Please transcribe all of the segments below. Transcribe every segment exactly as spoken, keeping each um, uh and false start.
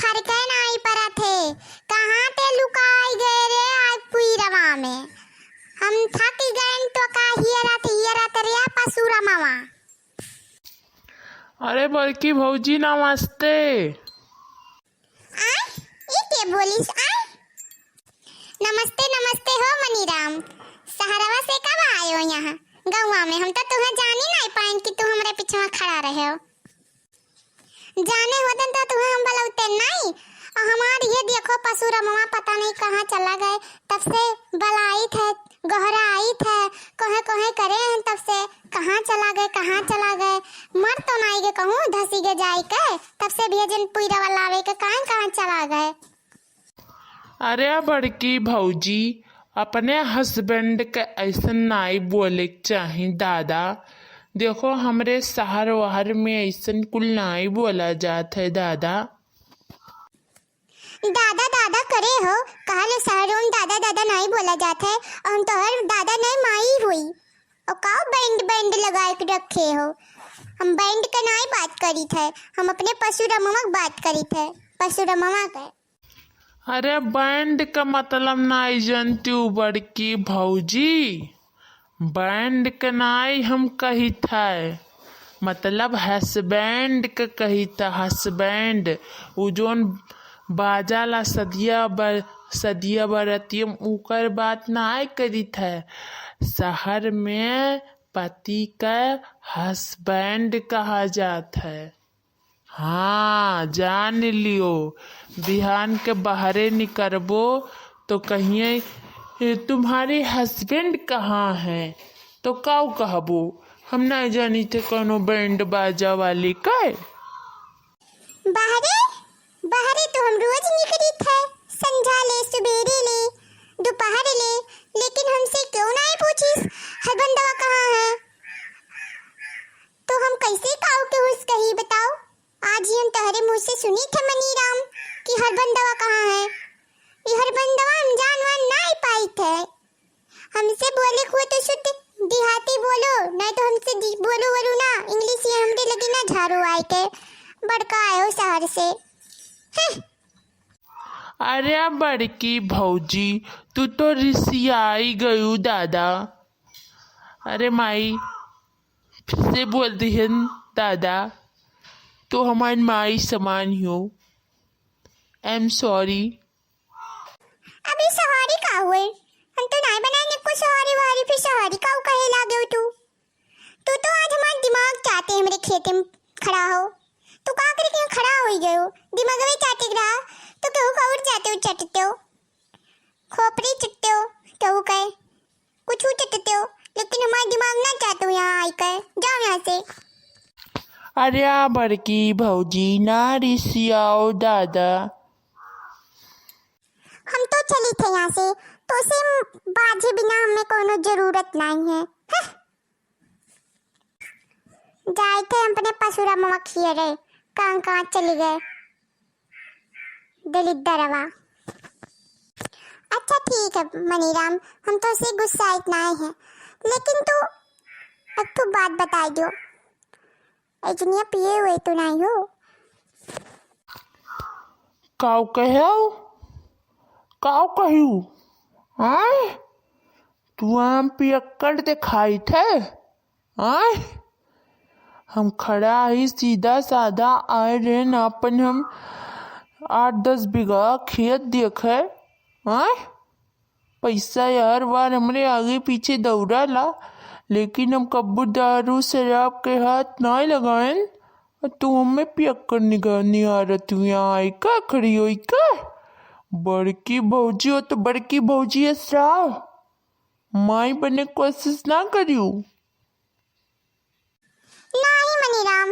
मार के नाई परत है। कहाँ ते लुकाई गए रे आज पुइरवा में? हम थक गए तो का हियरत हियरत रे पसुरमवा। अरे बड़की भौजी नमस्ते। आय, ई के बोलिस आय? नमस्ते, नमस्ते हो मनीराम। सहरवा से कब आयो यहाँ गौवा में? हम तो तुहें जानी नाई पाइन कि तू हमरे पिछवा खड़ा रहे हो। जाने होतन तो तुहें हम बलौते नाई। और हमार ये देखो पसुरमवा पता नहीं कहाँ चला गए, तब से बलाइत है, गोहराइत है, कोहे कोहे करे हैं तब से, कहाँ चला गए, कहाँ चला गए। मर तो नाई गए कहूँ धसी गए जाए के, तब से भेजन पुइरवा लावे के, कहाँ कहाँ चला गए। अरे बड़की भौजी, अपने husband के ऐसन नाई बोले के चाही दादा। देखो हमरे शहर वहर में ऐसन कुल नाई बोला जात है दादा। दादा दादा करे हो, कहा ले शहरों में दादा दादा नाई बोला जात है, और हम तोहर दादा नाई माई हुई। और का बैंड बैंड लगाए के रखे हो? हम बैंड के नाई बात करी थे, हम अपने पसुरमवा के बात करी थे, पसुरमवा के। अरे बैंड का मतलब नाई जनती हूँ बड़की भौजी, बैंड के नाई हम कहित है, मतलब husband के कहित है, husband। उ जोन बाजा ला सदिया बर-, सदिया बरतियम उकर बात नाई करित है। शहर में पति का husband कहा जात है। हाँ, जान लियो, बिहान के बहरे निकरबो तो कहिए, "ए, तुम्हारे husband कहाँ हैं?" तो काऊ कहबो, "हम ना जानी थे कोनो बैंड बाजा वाले का।" बहरे, बहरे तो हम रोज निकली थे, संझा ले, सुबेरे ले, दोपहर ले, लेकिन हमसे क्यों ना पूछिस, हरबंदवा कहाँ है? तो हम कैसे काऊ के हुस कही बताओ? आज ही हम तोहरे मुँह से सुनी थे मनीराम कि हरबंदवा कहाँ है। ये हरबंदवा हम जानवा नाई पाई थे। हमसे बोले को हुए तो शुद्ध देहाती बोलो, नहीं तो हमसे दि-, बोलो बोलो ना, English ये हमरे लगे ना झाड़ो आए के, बड़का आयो शहर से। हम्म। अरे बड़की भौजी, तू तो रिसियाई गयू दादा। अरे माई, फिर से बोल दिहन दादा, तो हमार माई समान हो। I am sorry। अभी सहारी का हुए? हम तो नाई बनाए ने कुछ सहारी वहारी, फिर सहारी का कहे लागे हो तू? तू तो आज हमार दिमाग चाटे हमरे खेते में खड़ा हो। तू का करे के खड़ा होई गयो? दिमागवे चाटे के रहा, तो केहू का उठ जाते हो, चटते हो, खोपड़ी चटते हो, केहू कहे कुछ चटते हो, लेकिन हमार दिमाग ना चाटे हो यहाँ आई के। जाओ यहाँ से। अरे आ बड़की भौजी, ना रिसियाओ दादा। हम तो चली थे यहाँ से, तो से बाजे बिना हमें कोनो जरूरत नहीं है। हं। जाए थे हम अपने पसुरमवा खियरे, कहाँ कहाँ चली गए दलिद्दरवा। अच्छा ठीक है मनीराम, हम तो से गुस्साइत नाई है, लेकिन तू एक ठो बात बताई दियो। ए जनिया पिए हुए तो नाई हो। काऊ कहो? काऊ कहू? आय? तू आम पियक्कड़ देखाइत है? आय? हम खड़ा ही सीधा साधा आए रहे ना, अपन हम आठ दस बीघा खेत देखे। आय? पैसा यार बार हमरे आगे पीछे दौड़ाला, लेकिन हम कब्बो दारू शराब के हाथ नाय लगाएन। तू हमें पियक्कड़ निगाह निहारत हुई यहाँ आई का, खड़ी होई का? बड़की भौजी हो तो बड़की भौजी है साहब, माई बने कोशिश ना करियो। नाही मनीराम,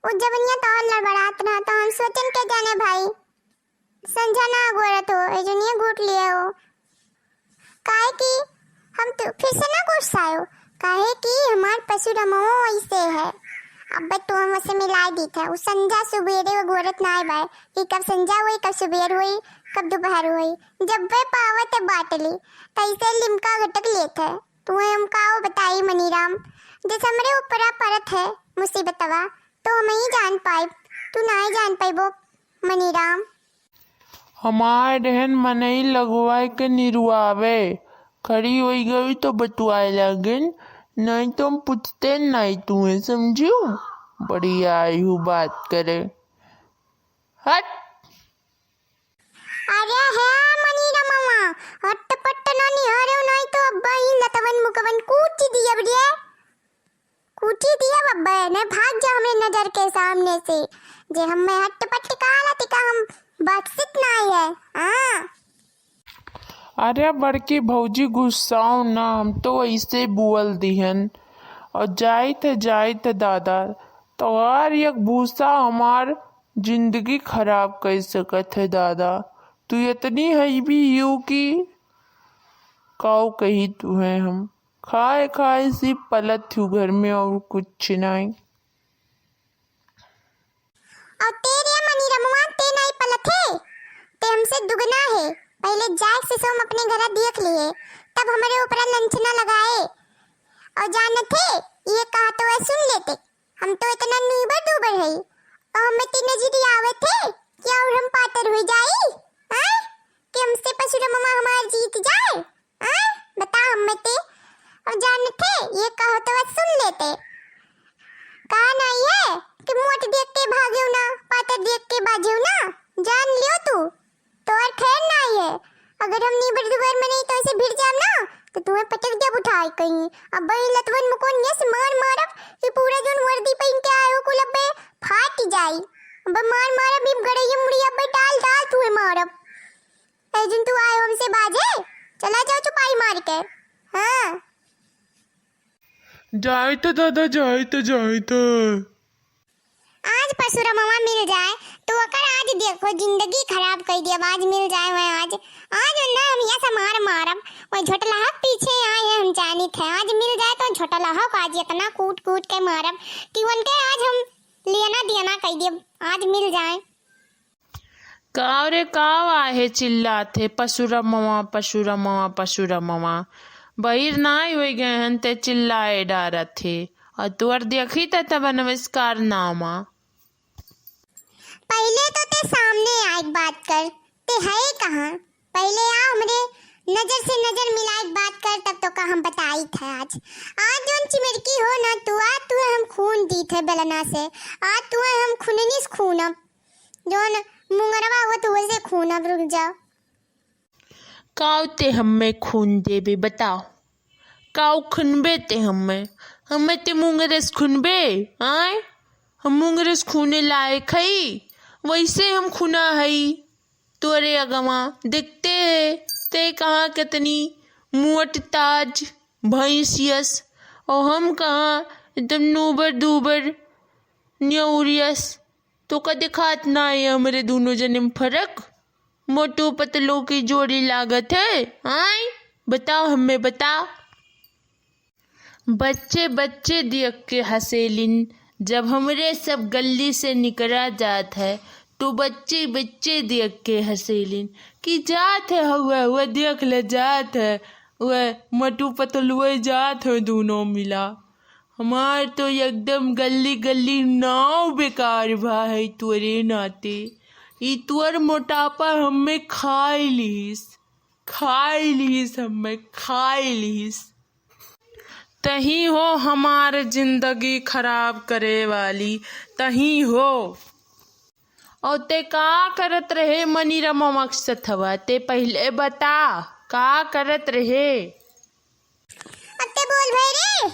उ जवनिया तो और लड़बड़ात रहा, तो हम सोचन के जाने भाई, संझा ना अगोरत हो, ए जनिया घूट लिए हो। काहे कि हम तो फिर से ना गुस्सायो, काहे कि हमार पसुरमवा ऐसे है। अब तो हम उसे मिला दी था, उ संझा सुबेरे वो अगोरत ना आए बाय, कि कब संझा हुई, कब सुबेर हुई, कब दोपहर हुई, जब वे पावत है बाटली, तैसे लिमका घटक लेत है। तू हम काओ बताई मनीराम, जैसे हमरे ऊपरा परत है मुसीबतवा, तो हम ही जान पाइब, तू नाय जान पाइबो। मनीराम। हमार रहन मनई लगवाए के निरुआवे, खड़ी होई गई तो बतुआए लागेन, नहीं तो हम पूछते नहीं तुहे, समझियो? बड़ी आई हूँ बात करे। हट। अरे हे मनीरा मामा, हट पट्ट ना निहारे, नहीं तो अब्बा ही लतवन मुकवन कूटी दियब रे। कूटी दियब अब्बे, नहीं भाग जा हमरे नजर के सामने से। जे हमें हट पट्ट कहाला, तिका हम बख्शित नहीं है। हाँ। अरे बड़की भौजी, गुस्साओ ना, हम तो ऐसे बोल दिहन। और जाइत है, जाइत है दादा, तोहार एक भूसा हमार जिंदगी खराब कर सकत है दादा। तू इतनी हैवी यू कि काऊ कही तुहे हम। खाए खाए से पलत हूँ घर में, और कुछ नहीं। और ते रे मनीरमवा, ते नाई पलत है, ते हमसे दुगना है। पहले जाए से सोम अपने घर देख लिए, तब हमारे ऊपर लंछना लगाए। और जानत है, ये कहा तो वह सुन लेते, हम तो इतना नीबर दूबर है, और हमें तीन नजरी आवे थे, क्या और हम पातर हुई जाई? हाँ? कि हमसे पसुरमवा हमार जीत जाए? हाँ? बता हमें ते। और जानत है, ये कहो तो बस सुन लेते। कहा नहीं है कि मोट देख के भाग्यो ना, पातर देख के बाज्यो ना, जान लियो तू। तोर खैर नाई है। अगर हम नीबर दुबर में नहीं तो ऐसे भिड़ जाम ना, तो तुम्हें पटक देब उठाए कहीं। अब बही लतवन मुकोन यस मार मारब कि पूरा जोन वर्दी पहन के आए हो कुल अब्बे फाट जाई। अब मार मारब, इब गड़ैया मुड़ी अब्बे डाल डाल तुम्हें मारब। ए जुन तू आए हो हमसे बाजे, चला जाओ चुपाई मार के। हाँ। जाइत दादा, जाइत, जाइत। आज पसुरमवा मिल जाए, तो ओकर आज देखो जिंदगी खराब कर दिया। आज मिल जाए वह, आज, आज उन्हें हम यहाँ से मार मारब। वह झोटलहक पीछे आए हैं, हम जानित है। आज मिल जाए तो झोटलहक आज इतना कूट कूट के मारब कि उनके आज हम लेना देना कर दिए। आज मिल जाए। काव रे काव आहे चिल्लात हे, "पसुरमवा, पसुरमवा, पसुरमवा।" बहिर नाई होई गए हन ते चिल्लाए डारत हे। और तुअर देखी त तब नमस्कार नामा। पहिले तो ते सामने आइक बात कर, ते है कहाँ? पहिले आ हमरे नजर से नजर मिलाइक बात कर, तब तो का हम बताई थे आज। आज जोन चिमिरकी हो ना तू, आ तू हम खून दी थे बेलना से, आ तू हम खुननिस खूनब। जोन मुंगरवा होत वैसे खूनब, रुक जाओ। काउ ते हम्मे खून देबे, बताओ? काउ खुनबे ते हम्मे? हम्मे ते मुंगरस खुनबे, आय? हम मुंगरस खूने लायक हई? वैसे हम खुना हई तोरे अगवा। देखते है, ते कहाँ कितनी मोट ताज भैंसियस, और हम कहाँ एकदम नूबर दूबर न्यौरियस। तो का दिखात ना है हमरे दोनों जने में फर्क? मोटू पतलू की जोड़ी लागत है, आय? बताओ हमें, बता। बच्चे बच्चे देख के हंसेलिन, जब हमरे सब गल्ली से निकरा जात है, तो बच्चे बच्चे देख के हंसेलिन कि जात है, हुआ, हुआ देख ले, जात है, वह मोटू पतलुए जात है दोनों मिला। हमार तो एकदम गल्ली गल्ली नाव बेकार भा है तोरे नाते। ई तोर मोटापा हमें खाई लीस, खाई लीस, हमें खाई लीस। तही हो हमार जिंदगी खराब करे वाली, तही हो। और ते का करत रहे मनी रममक सथवा? ते पहिले बता, का करत रहे? अब ते बोल भे रे,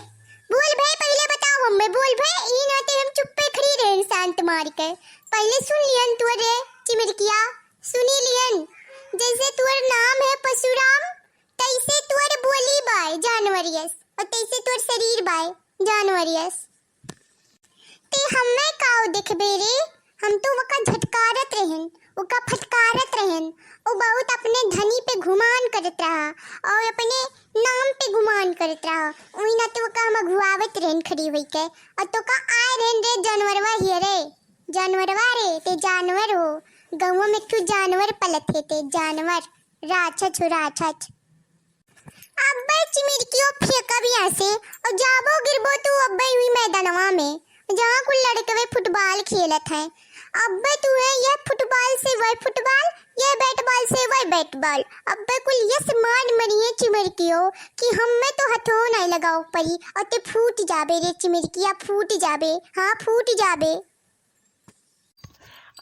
बोल भे, पहिले बताओ हमें, बोल भे। ई नाते हम चुप्पे खड़ी रहे शांत मार के। पहिले सुन लियन तोरे चिमिरकिया, सुनी लियन। जैसे तोर नाम है पशुराम, तैसे तोर बोली बाय जानवरियस, और तैसे तोर शरीर बाय जानवरियस। ते हम्मे काउ देखबे रे? हम तो ओका झटकारत रहेन, ओका फटकारत रहेन। उ बहुत अपने धनी पे गुमान करत रहा और अपने नाम पे गुमान करत रहा। ओही नाते ओका हम अगुआवत रहेन खड़ी होई के। और तोका आए रहेन रे जानवरवा हियरे, जानवरवा रे, ते जानवर हो। गौवा में एक ठो जानवर पलत हे ते, जानवर, राक्षस हो, राक्षस। अब्बे चिमिरकियो फेंकब यहाँ से, और जाबो गिरबो तू अब्बे हुई मैदानवा में। जहाँ कुल लड़कवे football खेलत हैं। अब्बे तू है यह football से वह football, यह bat ball से वह bat ball। अब्बे कुल यस मान मरिए चिमरकियो कि हम्मे तो हथो नहीं लगाओ परी और ते फूट जाबे रे चिमरकिया, फूट जाबे, हाँ फूट जाबे।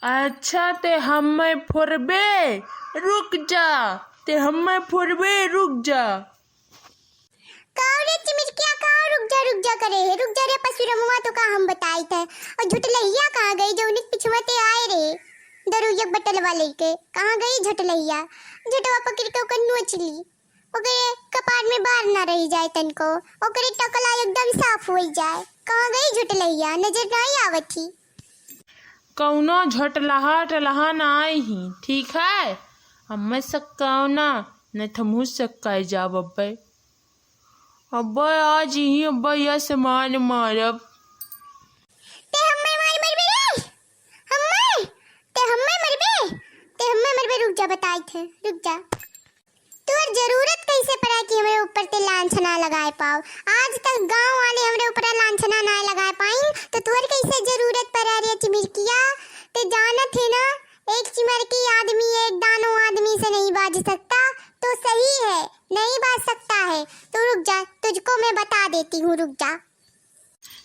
अच्छा ते हम्मे फोरबे, रुक जा, ते हम्मे फोरबे, रुक जा। काओ रे चिमिरकिया, काओ, रुक जा, रुक जा करे है, रुक जा रे पसुरमवा, तोका हम बताइत है। और झुटलहिया कहाँ गई, जौनिक पिछुआ ते आए रे, दरुइया बटलवा लेके, कहाँ गई झुटलहिया? झुटवा पकड़ के ओकर नोच ली, ओकरे कपार में बार ना रही जाए तनको, ओकरे टकला एकदम साफ होई जाए। कहाँ गई झुटलहिया, नजर नहीं आवत ही। कौनो झटलहा टलहा नाई ही, ठीक है? हम्मे सक्काओ ना, न त हमहू सक्काए जाब अब्बे। अब्बे आज ही अब्बे यह सामान मारब। ते हम्मे मार मरबे रे? हम्मे? ते हम्मे मरबे? ते हम्मे मरबे, रुक जा, बताइत है, रुक जा। तोर जरूरत कैसे पड़ा कि हमरे ऊपर ते लांछना लगाए पाओ? आज तक गांव वाले हमरे ऊपर लांछना ना लगाए पाइन, तो तोर कैसे जरूरत पड़ा रे चिमिरकिया? ते जानत है ना, एक चिमरकी आदमी एक दानो आदमी से नहीं बाज सकता, तो सही है, नहीं बाज सकता है। तो रुक जा, तुझको मैं बता देती हूँ, रुक जा।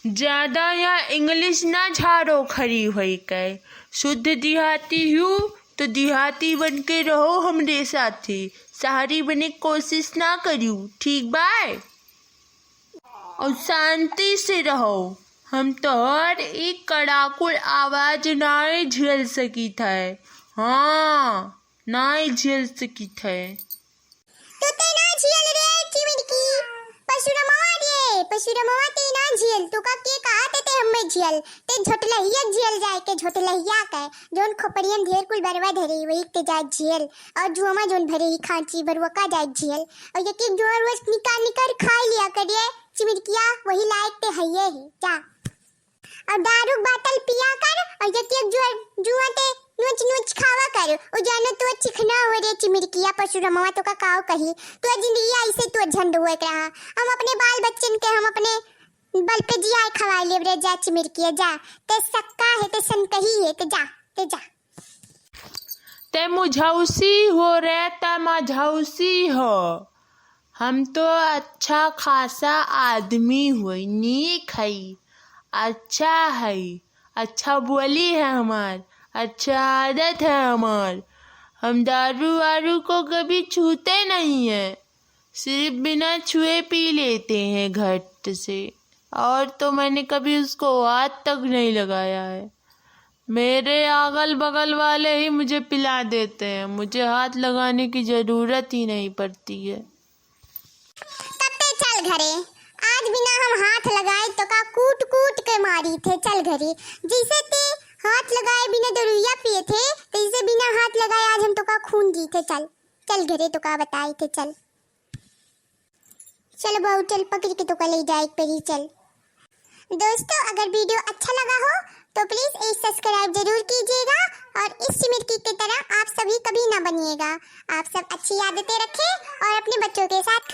ज्यादा या English ना झाड़ो खरी होई के। शुद्ध देहाती हूँ तो देहाती बन के रहो हमरे साथे। शहरी बने के कोशिश ना करियो, ठीक बाय? और शांति से रहो। हम तोहर एक कड़ाकुल आवाज नाई झेल सकित है। हाँ, नाई झेल सकित है। तो ते ना झेल रे चिमिरकी, पसुरमवा रे, पसुरमवा ते ना झेल, तोका के कहा ते, ते हम्मे झेल, ते झोटलहिया झेल जाए के, झोटलहिया के, जौन खोपड़ियन ढेर कुल बरवा धरे, वही ते जाए झेल, और जुआमा जौन भरे ही खांची, बरुआ का जाए झेल, और यके जुआ रोज निकाल निकाल खाए लिया करिए, चिमिरकिया, वही लायक ते हइये ही, जा। और दारू बाटल पिया कर और एक एक जुआ, जुआ ते नोच नोच खावा कर। उ जानो तू चिखना हो रे चिमिरकिया, पसुरमवा तोका काव कही। तू जिंदगी ऐसे तू झंड हुए के रहा। हम अपने बाल बच्चन के हम अपने बल पे जिया खवाए लेब रे जा चिमिरकिया जा। ते सक्का है, ते सनकही है, ते जा, ते जा। ते मुझौसी हो रे, ते मझौसी हो। हम तो अच्छा खासा आदमी होई, नीक हई, अच्छा हई, अच्छा बोली है हमार, अच्छा आदत है हमार। हम दारू वारू को कभी छूते नहीं है, सिर्फ बिना छुए पी लेते हैं घट से, और तो मैंने कभी उसको हाथ तक नहीं लगाया है। मेरे अगल बगल वाले ही मुझे पिला देते हैं, मुझे हाथ लगाने की जरूरत ही नहीं पड़ती है। तब ते चल घरे, आज बिना हम हाथ लगाए तोका कूट कूट के मारी थे। चल घरे, जैसे ते हाथ लगाए बिना दरुइया पिए थे, तैसे बिना हाथ लगाए आज हम तोका खून दी थे। चल, चल घरे, तोका बताई थे, चल। चल बहू, चल, पकड़ के तोका ले जाए के परी, चल। दोस्तों, अगर video अच्छा लगा हो तो please एक subscribe जरूर कीजिएगा और इस चिमिरकी की तरह आप सभी कभी ना बनिएगा। आप सब अच्छी आदतें रखें और अपने बच्चों के साथ